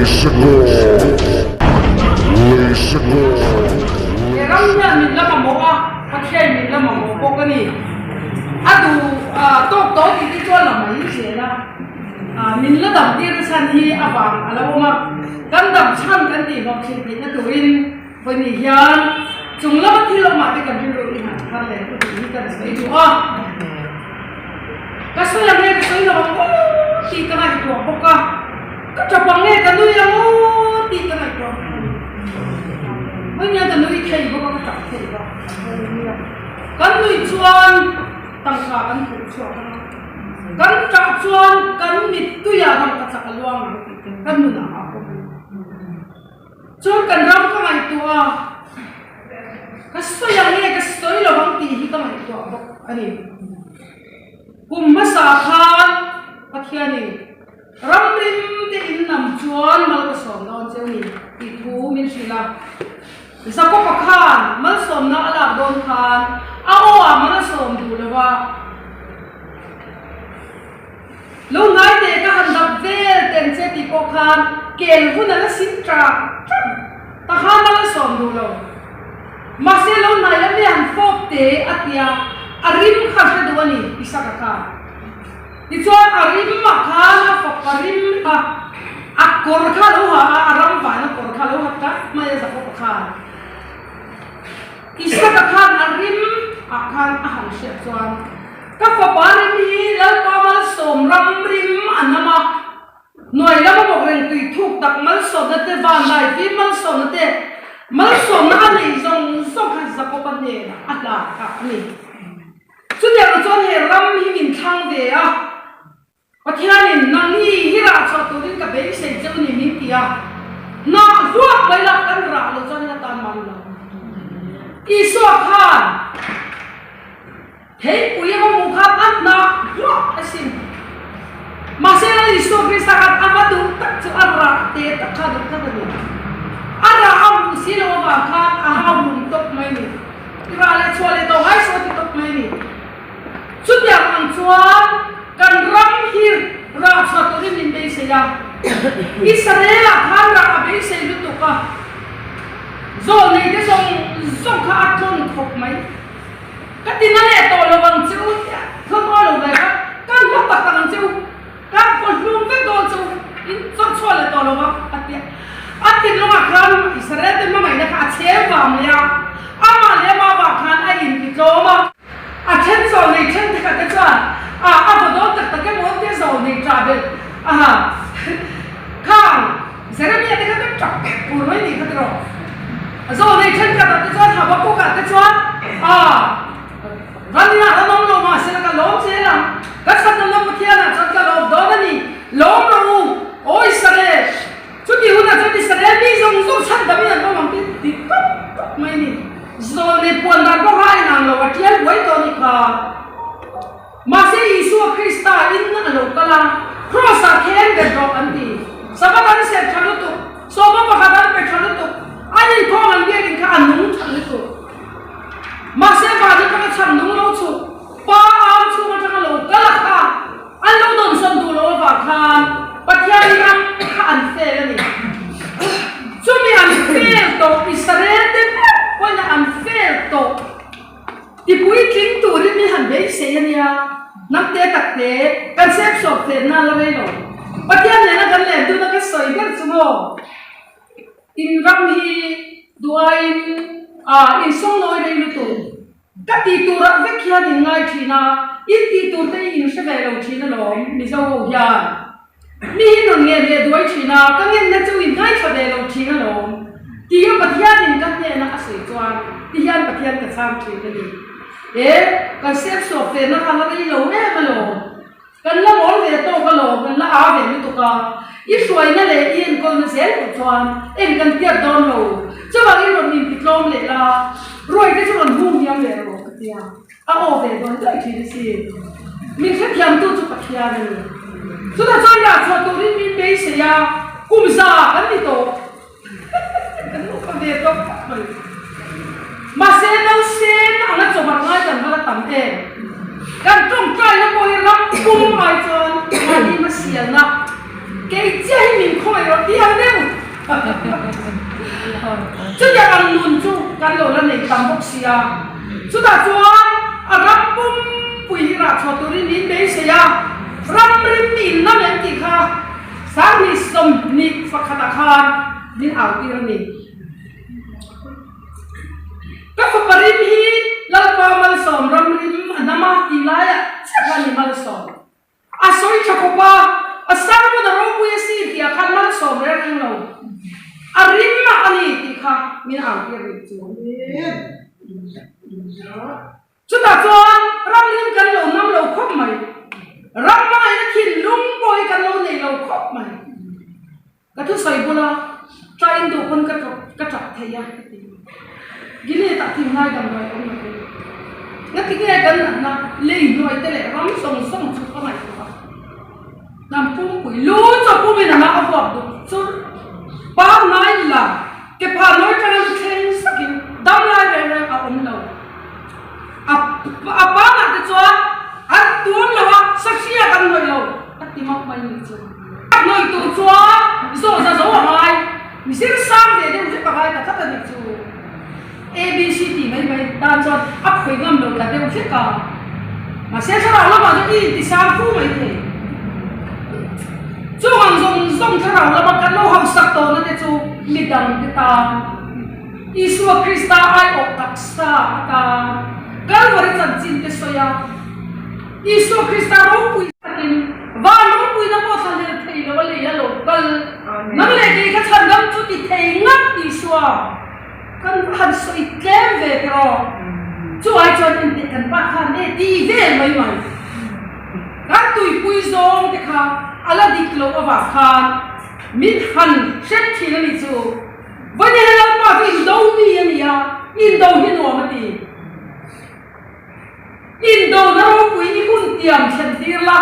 He ram hian min la mamawh a, Pathian min la mamawh bawk a ni. A duh tawk tawh tih te chuan la mai zel a, min la dam tir na chhan hi a vang a lo awm a, kan dam chhan kan tih hlawh thin theihna turin Vawiin hian chung lama thil awmah te kan rilru i han thar leh tih hi kan sawi duh a. Ka sawi ang nge ka sawi lo ang aw tih ka ngaihtuah bawk a, ka tap ang nge ka nui ang aw tih ka ngaihtuah bawk a ni. Vawiin hian ka nui thei bawk a, ka tap thei bawk. Kan nui chuan tangka kan hmuh chhuak ang a, kan tah chuan kan mittuiah ram ka chak a luang ang tih te kan nunah a awm a ni. Chuan kan ram ka ngaihtuah a, ka sawi ang nge ka sawi lo ang tih hi ka ngaihtuah bawk a ni. Kum hmasa khan Pathianin ramrim te in nam chuan mal ka sawm dawn cheu ni tih thu min hrilh a. Jakob-a khan malsawmna a lak dawn khan a aw ah mal a sawm duh lo a. Lo ngai teh ka han dap vel ten che tih pawh khan kel hun a la sim ṭak ṭak ta khan a la sawm duh lo. Mahse lo nai la mi han fawp te a tia a rim kha hre duh a ni Isaka khan. Tichuan a rim ah khan a fapa rim kha a kawr kha a lo ha a, a ram vaina kawr kha a lo ha ṭak mai a Jakob-a khan. Isaka khan a rim ah khan a han hriat chuan Ka fapa rim hi Lalpa malsawm ram rim a nam a, hnuai lama bawk reng tui thuk tak malsawmna te, vanlai fim malsawmna te, malsawmna a nei zawng zawng kha Jakob-a hnenah a hlan kha a ni. Chutiang chuan he ram hi min thlang ve a. Pathianin, Nangni hi rah chhuah turin ka beisei che u ni min ti a, hnah hluak mai la kan rah lo chuan atan man lo. Isua khan theipui a va hmuh khan a hnah hluak asin. Mahse Lal Isua Krista khan a va duh tak chu a rah te tak kha duh tlat a ni. A rah a hmuh si lo avang khan a hau hlum tawp mai ni. I rah leh chhuah leh tawh ngai saw ti tawp mai ni. Chutiang ang chuan kan ram hi rah chhuah turin min beisei a, Israel-ah khan rah a beisei lutuk a, zawlnei te zawng zawng kha a tlawn khawp mai. Ka ti na leh tawh lo ang che u tia thlawn awi lo ve kha, ka hla tak tak ang che u, ka kawlhlum vek dawn che u, in chawrh chhuah leh tawh lo vang a ti a. A thinlungah khan Israel te hmangaihna kha a chhem vang mai a, amah leh amah vang khan a intitlawm a. A then zawl nei then te khat te chuan a a vaw dawn tak tak emaw tia zawl nei ṭah belh a ha khang Jeremia te kha chu ṭap pek pur mai nih kha tiraw. Zawl nei then khat ah te chuan Habakkuk ah te chuan a Rania la nawm lo mahse ka lawm zel ang ka chhan nawm Pathian ah chuan ka lawm dawn a ni lawm rawh u aw Israel Chuti hunah chuan Israel mi zawng zawng chhan damin an awm ang tih ti tawp tawp mai a ni. Zawlnei puan dan pawh kha a inang lo, a tial buai tawh a ni kha. Mahse Isua Krista in a lo kal a, Kraws-ah khen ber rawh an ti. Sabbath an serh tha lutuk, sawma pakhat an pe tha lutuk, an inkhawm an biakin kha a nung tha lutuk. Mahse van atanga chhan nung lo chhuk, Pa am chhung atanga lo kal a kha, An lo dawnsawn duh loh avang khan Pathian ram kha an fel a ni. Chumi an fel tawh, Israel te meuh pawhin an fel tawh. Tipuitling turin mi han beisei a nia, hnam te tak te kan sep sawp fen nan la rei lo. Pathian nena kan len tuna ka sawi ber chu maw? In ram hi duhaiin insawng nawi rei lutuk. Ka tih turah vek hian in ngai thin a, in tih tur te hi in hre ve lo thin alawm Mizo ho hian. Mi hi rawn ngen leh duai thin a, ka ngenna chu in ngaithla ve lo thin alawm tia Pathianin ka hnena a sawi chuan ti hian Pathian ka chhang thin a ni. E, kan sep sawp ve na kha la rei lo em alawm. Kan la mawl ve tawk alawm, kan la aa ve lutuk a, i hruaina leh i enkawlna zel pawh chuan eng kan tiat dawn lo, chuvangin rawn intitlawm leh la, ruai te chu rawn hung hiam leh rawh ka ti a, a aw ve dawn daih thin a si. Min hrethiamtu chu Pathian a ni. Chutah chuan rah chhuah turin min beisei a, kum za kan ni tawh. Kan upa ve tawk khawp mai. Mahse nausen anga chawhmar ngai kan va la tam em? Kan tawngtaina pawh hi ram pum ai chuan mahni hmasialna. Kei chiah hi min khawngaih rawh ti ang deuh. Chutiang ang nun chu kan lo la nei tam bawk si a. Chutah chuan a ram pumpui hi rah chhuah turin min beisei a, ram rim inna em tih kha 2021 ah khan min au tir a ni. Ka fapa rim hi Lalpa malsawm ram rim a hnam a tih laiah chiah khan i malsawm. A sawi tha khawp a, a sermon a ropui a si tih ah khan malsawm reng reng lo. A rim ah a ni tih kha min au tir rih chu. Chutah chuan ram rim kan lo nam lo khawp mai. Ram hmangaihna thinlung pawh hi kan lo nei lo khawp mai. Ka thusawi bula tla in duh pawn ka ka tap thei a ka ti. Gilead ah thinlai damdawi a awm lo thei. Ngati nge kan natna lei hnuai te leh ram zawng zawng chu ka ngaihtuah a. Hnam pumpui lu chaw pumin a mah a vuak duh chur. Pangngai la ke phah nawi tanga lu thleng sakin damlai reng reng a awm lo. A a panah te chuan an tuam lo a, sahria kan hnawih lo a ti mauh mai ni chu. Hnawih tur chuan zawh za zo a ngai, mihring sang ve deuh vek a ngai ta tlat a nih chu. ABC tih mai mai tan chuan a khawih ngam lo ta deuh vek a, mahse thlarau lamah chuan i inti sang fu mai thei. Chung ang zawng zawng thlarau lama kan lo hausak tawhna te chu midang te tan Isua Krista aiawh taksa atan Kalvari chanchin te sawi a, Isua Krista ropui takin van ropuina pawh thlahlel thei lo a lei a lo kal. Nang leh kei ka chhandam chu ti thei ngat Isua kan va han sawi tlem ve teh rawh. Chu ai chuan en teh kan pa khan e ti vel mai mai. Kan tuipui zawng te kha a la dik loh avang khan min han hrem thin a nih chu. Vawiin Lalpa chu indo mi a ni a, indo hi nuam a ti. Indona ropui i hun tiam thlen tir la,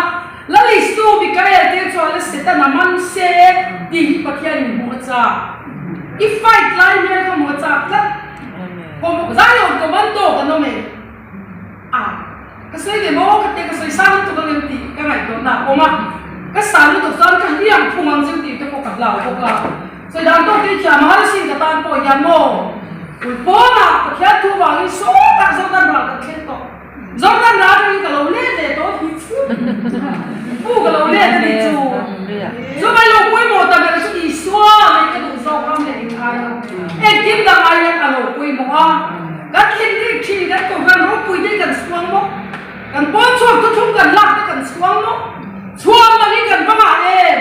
Lal Isu Mikael te chuan la Setana man se tih hi Pathian in hmuh a chak. I fight lai hmel kha hmuh a chak tlat. Kawmawk Zion commando kan awm e. A ka sawi ve maw ka tia ka sawi sang lutuk ang em tih ka ngaihtuahna a awm a. Ka san lutuk chuan ka hliam phung ang chu tih te pawh ka hlau bawk a. Sawi dan tawk hi thiam a har asin ka tan pawh hian maw Kulpawnah Pathian thu vangin sawtah Jordan ral kan thleng tawh. Jordan ral atangin ka lo let leh tawh hi chu pu ka lo let a nih chu. Chu mai lo pawimawh ta ber chu Isua mai ka duh zawk ram leh in ai a. Engkim dang ai hian a lo pawimawh a. Kan thinrik thin kan kohhran ropui te hi kan chhuang maw? Kan pawn chhuak thuthlung kan lak te kan chhuang maw? Chhuang dang hi kan va ngah em?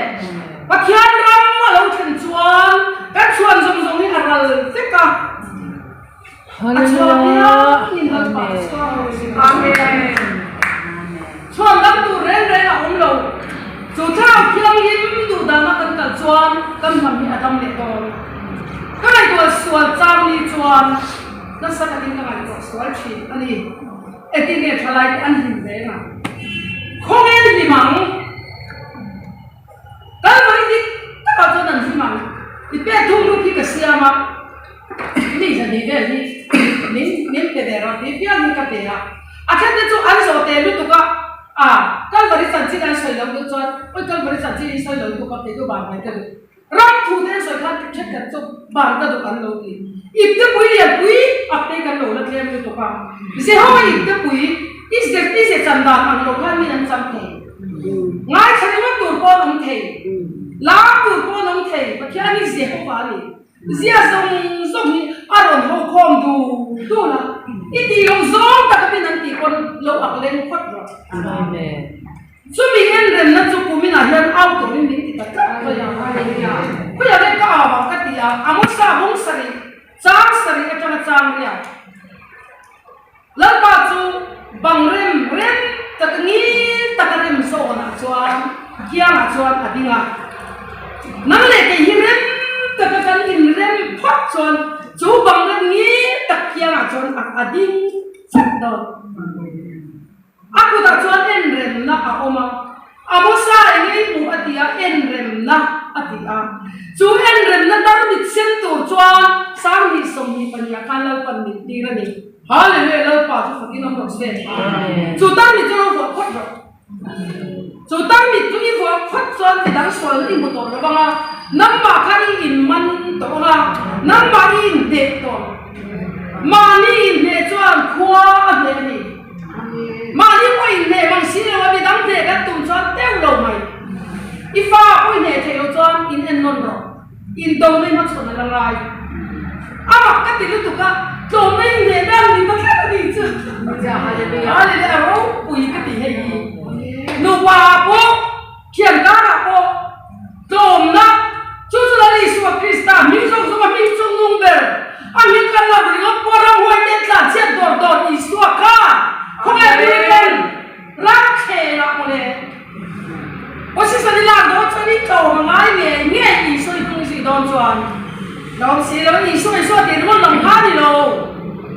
Pathian ram a lo thlen chuan kan chhuan zawng zawng hi a ral vek a, a chhuah piangin Lalpa a chhuak lo si. Amen. Chhuan dang tur reng reng a awm lo. Chu thlarau thianghlim duh dana kan kal chuan kan hnam hi a dam leh dawn. Ka ngaihtuah sual chang ni chuan nasa takin ka ngaihtuah sual thin a ni. Engtin nge thalaite an hlim reng ang? Khawnge an hlim ang? Kalvari dik takah chuan an hlim ang. I pek thum ruk hi ka siam a, mi zahnih vel hi min min pe ve rawh tih piang hi ka pe a. A then te chu an zawh teh lutuk a, a Kalvari chanchin an sawi loh duh chuan awi Kalvari chanchin in sawi lo lutuk a kei chu ban mai ka duh. Ram thu te an sawi khan thenkhat chu ban ka duh an lo ti. Iptepui lianpui ak te kan lo la tlem lutuk a. Jehovah iptepui i i ze chan dan ang lo khan min an cham thei. Ngaithla ringawt tur pawh an awm thei. Lam tur pawh an awm thei. Pathian hi Jehovah a ni. Zia zawng zawng hi a rawn ho khawm dur dur a. I tih loh zawng taka min an tih pawn lo ak leng phawt rawh. Chumi enremna chu kuminah hian au turin min ti ta tlat mai a. Khawiah nge ka au ang ka ti a, Amosa bung sarih, chang sarih atanga chang riak. Lalpa chu bang rem rem tak ngil taka rem zawnah chuan kiangah chuan a ding a. Nang leh kei hi rem taka kan inrem phawt chuan chu bang rem ngil tak kiangah chuan a ding chat dawn. A kutah chuan enremna a awm a, Amosa eng ei hmuh a ti a, enremna a ti a. Chu enremna tarmit sem tur chuan 2024 ah khan Lalpan min tir a ni. Hallelujah Lalpa chu fakin awm rawh se. Chu tarmit chu lo vuah phawt rawh. Chu tarmit chu i vuah phawt chuan midang sualna i hmu tawh lo vang a, nangmah kha i inman tawh ang a, nangmah i inhneh tawh. Mahni inhneh chuan khua a hneh a ni. Mahni pawh inhneh mang si lo a, midang hneh kan tum chuan teuh lo mai. I fa pawh i hneh theih loh chuan in ennawn rawh. Indona i hmachhawn a la ngai. A mak ka ti lutuk a, tlawmna i hneh dan ni ta tlat a nih chu. Hallelujah a ropui ka ti hei hi. Nupa ah pawh, thian karah pawh tlawmna chu chu Lal Isua Krista hming zawng zawng a hming chung nung ber. A hming kan lo ringawt pawh ramhuai te tlan chhiat dawr dawr Isua kha khawvel hming ram thlenah mawle. Position i lak dawn chuan i tlawm a ngai ngei ngei Isua i hnung zui dawn chuan lawm si lo Isua Isua tih ringawt lam kha a ni lo.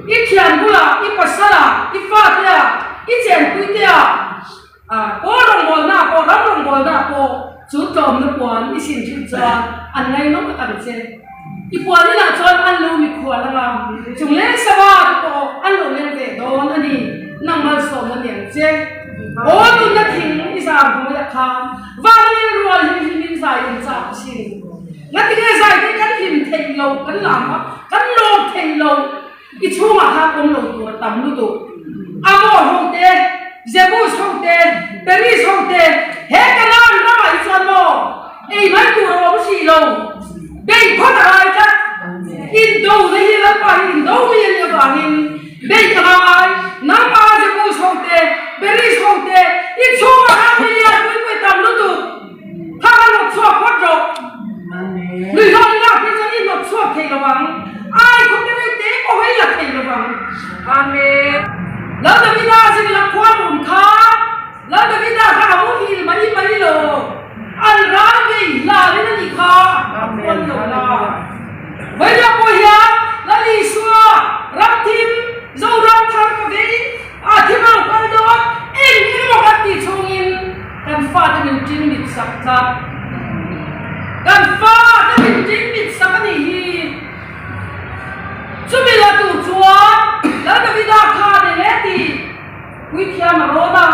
I thian bulah, i pasalah, i fateah, i chenpuiteah, pawl rawngbawlnaah pawh, ram rawngbawlnaah pawh chu tlawmna puan i sin thin chuan an ngainawm tak ang che. I puan inah chuan an lo mikhual ang a, chung leng sava te pawh an lo leng ve dawn a ni, nang malsawmna ni ang che. Aw nunna thing i zar hnuaiah khan vanleng rual hi hlimin zai in chak asin. Ngatinge zai te kan hlim theih lo, kan lam a, kan lawm theih lo, i chhungah khan awm lo tur a tam lutuk. Amor ho te, Jebus ho te, Peris ho te, he Kanaan ramah hi chuan maw ei mai tur a awm hrih lo, bei phawt a ngai tlat. Indo na hi Lalpa hi indo mi a nih avangin bei a ngai. Nangmah Jebus ho te, Peris ho te, i chhungah khan milian pui pui tam lutuk. Kha ka hnawt chhuak phawt rawh. Lui hlawh i lak phei chuan i hnawt chhuak thei lo ang. Ai khaw te reuh te pawh i la thei lo ang. Amen. Lal Davida zirlak khua rum kha Lal Davida kha a muhil mai mai lo. An ral ngei hlarin a nih kha a phuan lo la. Vawilah pawh hian Lal Isua ramthim Zoram thar ka vei a thim ang kal dawn eng emaw kan tih chhungin Kan fate min ṭin mit sak tlat. Kan fate min ṭin mit sak a nih hi. Chumi la tur chuan Lal Davida kha ni hle tih puithiam a rawn a.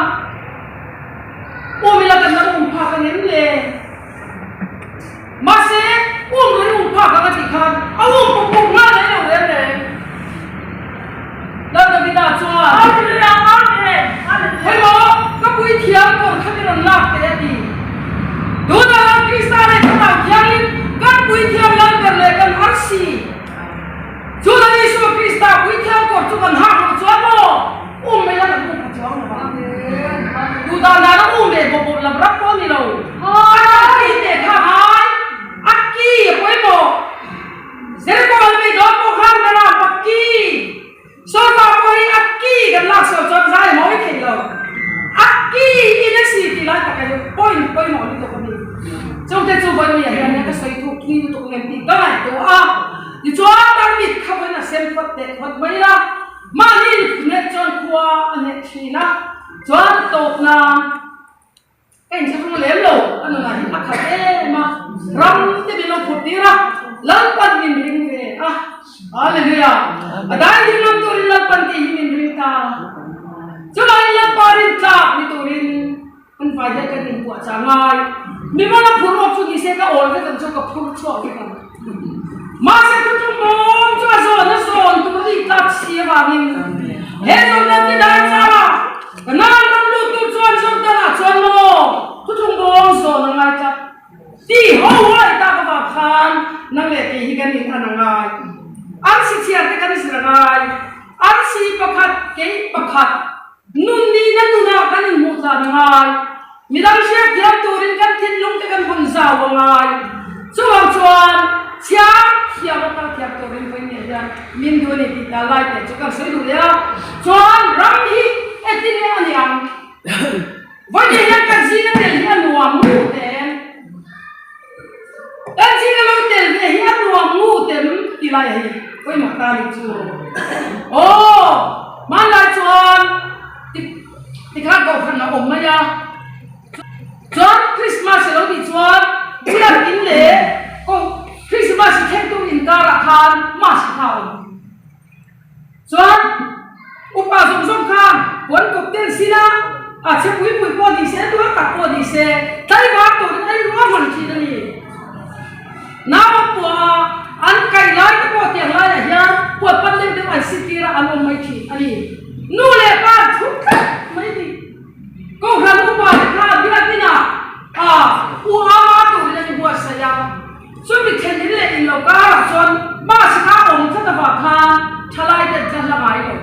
Um ila kan lo um phak ang em le? Mahse, um rawn um phak ang a tih khan a um puk puk nghal mai lo reng reng. Lal Davida chuan, Hemaw, ka puithiam kawr kha mi rawn lak teh a ti. Tunah Lal Krista leh Thlarau Thianghlim kan puithiam lal ber leh kan arsi. Chu Lal Isua Krista puithiam kawr chu kan hak loh chuan maw um mai la kan um pha chuang lo vang. Duhdan dan a um leh bawk bawk lam ram pawh a ni lo. A ki teh kha a ngai, a ki a pawimawh. Zerbo an bei dawn pawh khan ka ram a ki Sawrkar pawh hi a ki kan lak sawi chuan zai mawi thei lo. A ki in a si tih lai tak hi point pawimawh lutuk a ni. Chungte chu vawiin ah hian ka sawi thuk thui lutuk ang em tih ka ngaihtuah a. Tichuan tarmit kha vawiin a sem phawt teh phawt mai la, mahni hneh chuan khua a hneh thin a, chuan tawp nan. Ka inthlahrung lem lo, a nunah hi a khat em a, ram te min lo phut tir a, Lalpan min ring ve a, Hallelujah! A dai ding lam turin Lalpan tih hi min ring ta, chuvangin Lalpa rin tlak ni turin kan vai hian kan inpuahchah ngai, mimala phur awk chu nise ka awl vek ang chu ka phur chhuak vek ang. Mahse thutlung bawm chu a zawn a zawn tur a nih tlak si avangin he Jordan te dai chara Kanaan ram lut tur chuan Jordan ah chuan maw thutlung bawm zawn a ngai tlat ti ho huai tak avang khan nang leh kei hi kan in an a ngai. Arsi chhiar te kan zir a ngai. Arsi pakhat kei pakhat Nun nihna nunah kan inhmuh tlan a ngai. Midang hriatthiam turin kan thinlung te kan hawn zau a ngai. Chuvang chuan chhiar thiam a kal thiam turin vawiin nen hian min duh a ni tih ta lai te chu kan sawi duh leh a. Chuan ram hi engtin nge a ni ang? Vawiin nen hian kan zinga tel hi a nuam ngut em? Kan zinga lo tel ve hi a nuam ngut em ti lai hi pawimawh ta nih chu. Aw, hmanlai chuan tikhan kohhran a awm mai a, chuan Christmas a lo nih chuan biak in leh Christmas thlengtu inkarah khan mass kha a awm. Chuan upa zawng zawng khan puan kawp te an sin a. A chhe pui pui pawh ni se, tual tak pawh ni se, tlaivar turin a inruahman thin a ni. Nau an puah a, an kai lai te pawh tiang laiah hian puat pan deuh deuh an sitir a, an awm mai thin a ni. Nu leh pa an thu tlat mai a ni. Kohhran upa te kha biakin ah a u ama turin an inbuatsaih a, chumi thlen in leh in lo karah chuan bus kha a awm tlat avang khan thalai te an tla hla ngai lo.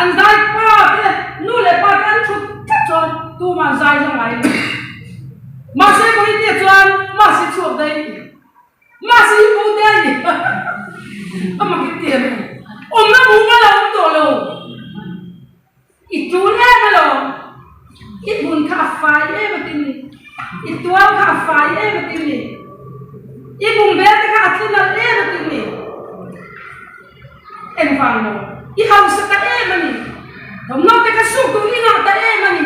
An zai pa te, nu leh pa te an thut tlat chuan tumah an zai hla ngai lo. Mahse Korinthia chuan Masi chhuak daih. Masi hi pu te a ni. A mak in ti em? Awmna mumal a awm tawh lo. I tul em alawm. I hmun kha a fai em a tin ni. I tual kha a fai em a tin ni. I bungbel te kha a tlu nalh em a tin ni. Engvang maw? I hausa ta em a ni. Thawmhnaw te kha suk duh i ngah ta em a ni.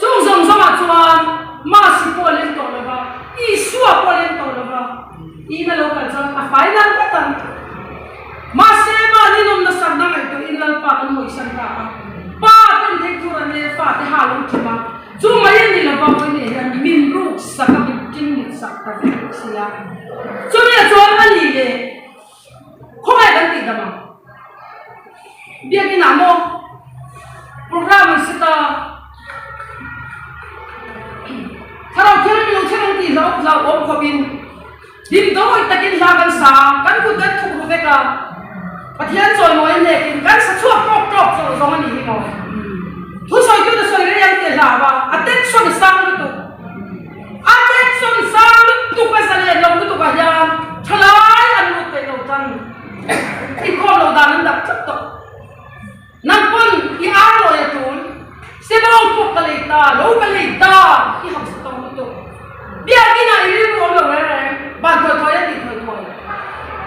Chung zawng zawngah chuan Masi pawh a leng tawh lo va, Isua pawh a leng tawh lo va, tiin a lo kal chuan a fai nal ngawt ang. Mahse, mahni nawmna sakna ngaihtuahin Lalpa kan hawisan ta a, Pa ten theih tur an leh fate ha lo ṭhim a, chu mai a ni lo va, vawiin hian min ruk sak a, min ṭing mit sak ta vek bawk si a. Chumi ah chuan a ni leh khawngaih kan tih dam ang. Biakin ah maw program an set a, Thlarau thianghlim lo thleng ang tih hlauh hlauhawm khawpin Hlim dawi takin hla kan sa a, kan kut kan thuk ru vek a, Pathian chawimawi a hnekin kan sa chhuak tawk tawk chawlh zawng a nih hi maw? Thusawitu te sawi rei ang tih hla va, a tension sang lutuk, a tension sang lutuk a zalen lo lutuk ah hian thalai an lut peih lo tan, inkhawm lo dan an dap tlat tawh. Nang pawn i ar lawi a tul, Sebawng pawh ka lei ta, lo ka lei ta, i hausa tawng lutuk. Biakin ah i rilru awm lo reng reng, ban thawi thawi a tih thawi thawi.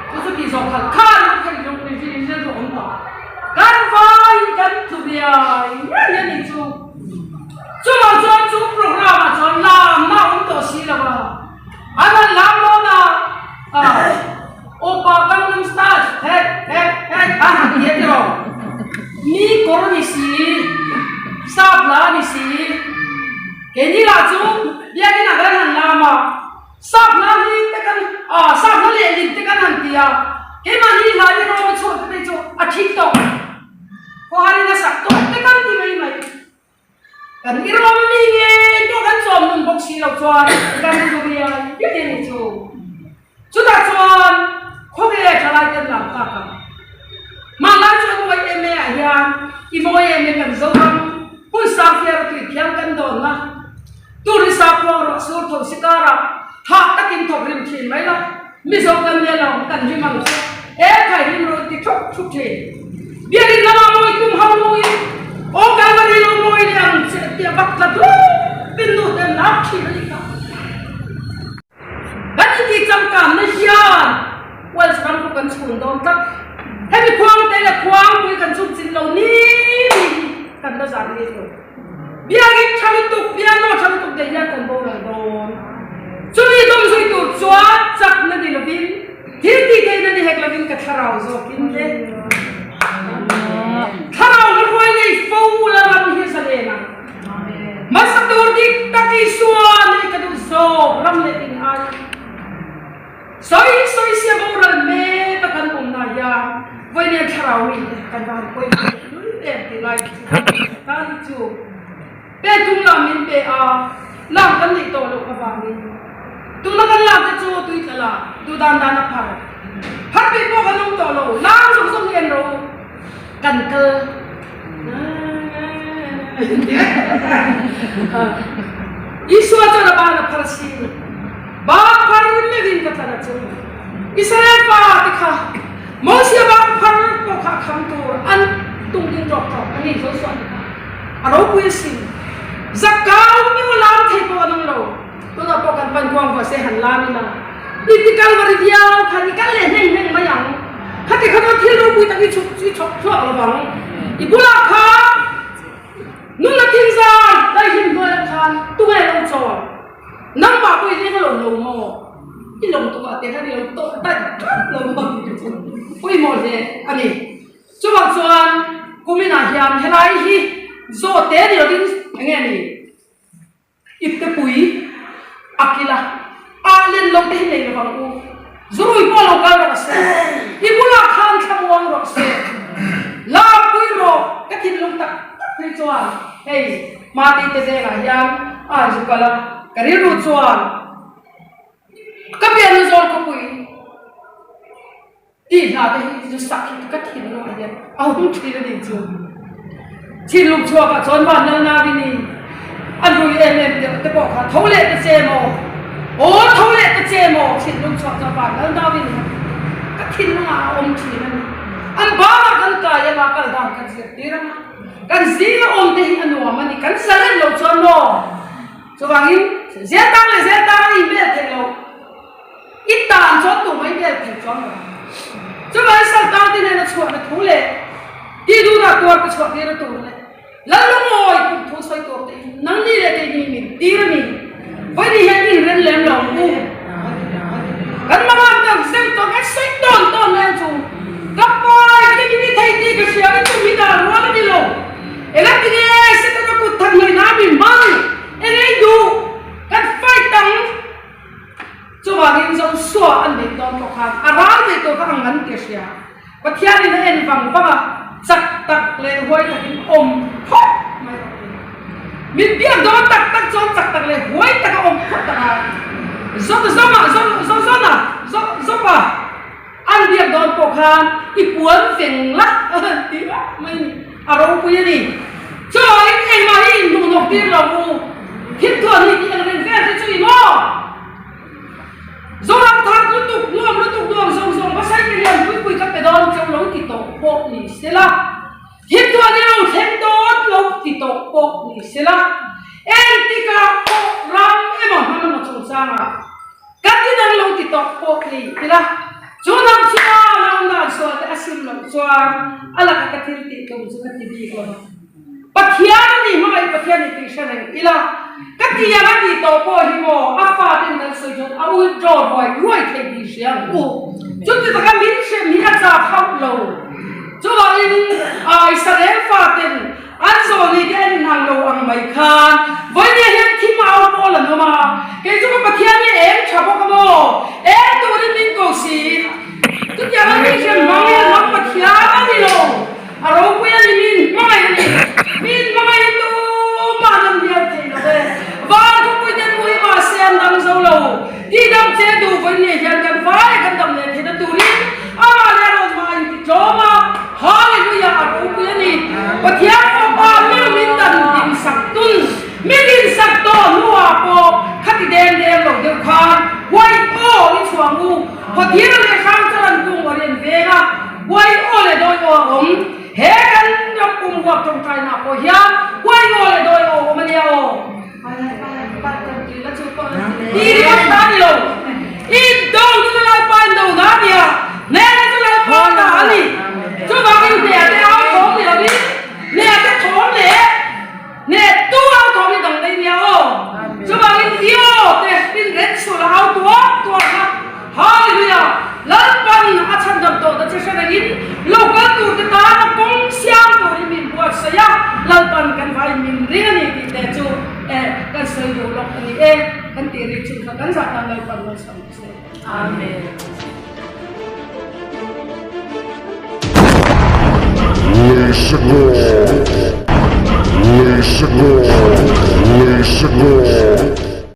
Chu chu tih zawh khalh khan a kha i rilru awm tawh. Kan vaiin kan tlu riai riai a nih chu. Chuvang chuan chu program ah chuan lamna a awm tawh si lo a, an han lam dawn a, Opa Gangnam Style het het het a han ti a tiraw? Mi kawr ni si, sap la ni si, keini lah chu biakin ah kan han lam a, sap hla hi te kan ah sap hla lehlin te kan han ti a, keimahni hla hi rawng a chhuah te phei chu a thik tawh, khawharin a sak tawh te kan ti mai mai. Kan i rawm mi ngei pawh kan chawm nun bawk si lo chuan kan zu riai riai a ni chu. Chutah chuan khawvel thalai ten lam tak ang. Hmanlai chuan mawi em em ah hian i mawi em em kan Zoram hun sangfiar tui thiang kan dawnna tur hi saphuang rawh sur tho si karah hah takin thawk rim thin mai la. Mizo kan nia lo, kan hlim ang che. He khai hlim rawh ti thup thup thin. Biakin lama mawi tum ho luin aw Kalvari lo mawi leh ang che tia bak tla dup in nu ten lak thin a nih kha. Kan intih changkanna hian Wales ram pawh kan chhun dawn tlat. Hemi khuang te leh khuangpui kan chhun chin lo ni ni hi kan la zan nge lo. Biakin tha lutuk, piano tha lutuk daih hian kan boral dawn. Chumi dawm zui tur chuan chakna ni lovin, thil tih theihna ni hek lovin ka thlarau zawkin le. Thlarau hla hruai nei fo la ram hi a zalen ang. Hmasa tur dik tak Isua nei ka duh zawk ram leh in ai. Sawi sawi sia boral mek a kan awmna hian vawiin thlarau mi te kan van pawi hlui em tih lai chu tan hi chu pe tum lam min pe a, lam kan neih tawh loh avangin tuna kan lam te chu tui tla la duh dan dan a phar phar peih pawh kan awm tawh lo, lam zawng zawng hi en rawh u kan kal Isua chuan a ban a phar si. Bak phar meuhin ka tlan a chu. Israel pa te kha Mosia bak phar pawh kha a kham tur an tung ding tawk tawk a ni Joshua te kha a ropui asin. Zakau meuh a lam thei pawh an awm lo. Tunah pawh kan pan kuang vuah se han lam ila. I ti Kalvari viau khan i kal leh hneng hneng mai ang. Khati kha chuan thil ropui tak i chhuk i chhawk chhuak lo vang. I bulah khan nunna thinzai daihlim hnuaiah khan tunge lo chawl. Nangmah pawh i leng lo lo maw? I lawm tukah te khan i lo tawh daih tlat lo maw tih te chu pawimawh hle a ni. Chuvang chuan kuminah hian. hian helai hi zawhte ni lovin eng nge ni Iptepui a kil a, ah len lo te hi nei lovang u. Zurui pawh lo kal rawh se, i bulah khan thlamuang rawh se, lakpui rawh ka thinlung tak tak phei chuan hei Mati te zengah hian a han zu kal a, ka rilru chuan ka pianna zawl khawpui. Tih hna te hi zu sak hi ka thinlung ah hian a hung thin a nih chu. Thinlung chhuak ah chuan van lal nau in i a hlui em em deuh te pawh kha tho leh ta che maw? Aw tho leh ta che maw? Thinlung chhuak chuan van lal nau in ka thinlung ah a awm thin a ni. An bang ah kan kai anga kal dan kan zir tir anga kan zing a awm te hi a nuam a ni. Kan zalen loh chuan maw? Chuvangin zel tang leh zel tang a inbel theih loh. I tan chuan tu mai vel thei chuang lo. Chuvai Saltan te hnena chhuahna thu leh ti duhna tuar te chhuah tirna tur leh Lalungawi kum thu sawi tur te in nangni leh keini min tir a ni. Vawiin hian inren lem lo ang u. Kan mangan tak zeuh tawh kan sawi tawn tawn mai ang chu. Ka pai ka min i thei tih ka hria i tum hi dan rual a ni lo. Engati nge Setana kut that ngaihna a min hmang? Eng ei duh? Kan fight ang. Chuvangin Joshua an neih dawn pawh khan a ral ve tur kha ang an ti a hria. Pathianin a en vang vang a, chak tak leh huai takin awm phawt mai rawh ti. Min biak dawn tak tak chuan chak tak leh huai taka awm phawt a ngai. Zawma, Zawzawna, Zawpa an biak dawn pawh khan i puan feng la ti vak mai a ni. A ropui a ni. Chuvangin engmah hi inhmuhnawk tir lo u. Thilthuan hi tih ang reng vel te chu i maw? Zoram thar lutuk, nuam lutuk, nuam zawng zawng hmasa i lian pui pui ka pe dawn cheu lo ti tawh pawh ni sela, thilthuan hi lo thleng dawn lo ti tawh pawh ni sela, engtikah pawh ram emaw hnam emaw chungchangah kan inang lo ti tawh pawh ni ila, chu hnam chuan a awm dan sual te a sim loh chuan a laka ka thil tih tum chu ka ti bik lo ang. Pathian a ni hmangaih Pathian ni tih hre reng ila, ka ti ang a tih tawh pawh hi maw a faten kan sawi chuan a withdraw ruai ruai thei tih hria ang u. Chuti taka min hrem hi a chak hauh lo. Chuvangin Israel faten an zawhni te an inang lo ang mai khan vawinia hian thi mau pawl an awm a, kei chu ka Pathian hi eng tha bawk a maw, eng turin min ko si. Chutiang a mi hrem hmang hian hmang Pathian a ni lo. A ropui a ni, min hmangaih a ni. Min hmangaih hi tumah an hnial thei lo ve. Van khawpui te hmu hi mahse an dang zo lo. Tihdam che duh vawi nge hian kan vai a kan dam leh theihna turin amah leh a rawn mah a inti tlawm a. Hallelujah a ropui a ni. Pathian Fapa meuh min dan dinsak tun, mi dinsak tawh hnuah pawh khati deng deng lo deuh khan huai aw i chhuang u. Pathian leh hrang chuan an kung a rian veng a. Huai aw leh dawi aw a awm. He kan ram pum huap tawngtaina pawh hian huai aw leh dawi aw a awm a nia aw. Ti ringawt ta a ni lo. I do chu chu Lalpa in do na a nia, hnehna chu Lalpa ta a ni. Chuvangin hnehah te au thawm ni lovin hnehah te thawm leh hneh tu au thawm hi dang daih nia aw. Chuvangin i aw te rinret chhuah la au tuar tuar kha. Hallelujah! Lalpan a chhandam tawh ta che hre rengin lo kal tur te tana kawng siam turin min buatsaih a, Lalpan kan vaiin min ring a ni tih te chu eh kan sawi duh lawk a ni e, kan tih rik chu kha kan zah tan Lalpan malsawm rawh se. Amen.